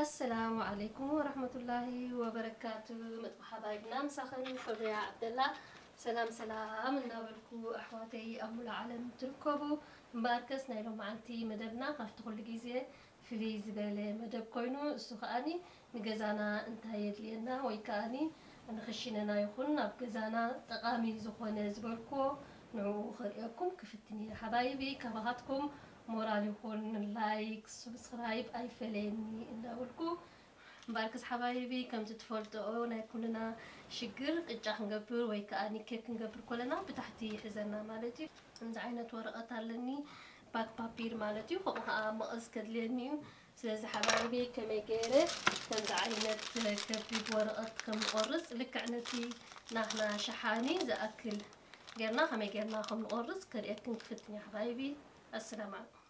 ኣሰላሙ ዓለይኩም ወረሕመቱላሂ ወበረካቱ። መጥቡ ሓባይብና ምሳኽን ፈብያ ዓብደላ። ሰላም ሰላም እናበልኩ፣ ኣሕዋተይ ኣብ ሙሉ ዓለም ትርከቡ፣ እምበኣርከስ ናይ ሎመዓልቲ መደብና ካብቲ ኩሉ ግዜ ፍልይ ዝበለ መደብ ኮይኑ፣ እሱ ከኣኒ ንገዛና እንታይ የድልየና ወይ ከኣኒ ንኽሽነና ይኹን ኣብ ገዛና ጠቓሚ ዝኾነ ዝበልክዎ ንዕኡ ከርእየኩም ክፍትን እየ። ሓባይቢ፣ ካባኻትኩም ሞራል ይኹን ላይክ፣ ሱብስክራይብ ኣይፈለየኒ እንዳበልኩ፣ እምበኣርከስ ሓባይቢ፣ ከምቲ ትፈልጥኦ ናይ ኩልና ሽግር ቅጫ ክንገብር ወይ ከኣኒ ኬክ ክንገብር ከለና ብታሕቲ ይሕዘና ማለት እዩ። ከምዚ ዓይነት ወረቐት ኣለኒ፣ ባክ ፓፒር ማለት እዩ። ከምኡ ከዓ መቐስ ከድልየኒ እዩ። ስለዚ ሓባይቢ፣ ከመይ ገይረ ከምዚ ዓይነት ከቢድ ወረቐት ከም ንቆርፅ፣ ልክዕ ነቲ ናህና ሸሓኒ ዝኣክል ጌርና ከመይ ጌርና ከም ንቆርፅ ከርእየክን ክፍትን እየ ሓባይቢ። ኣሰላም ዓለይኩም።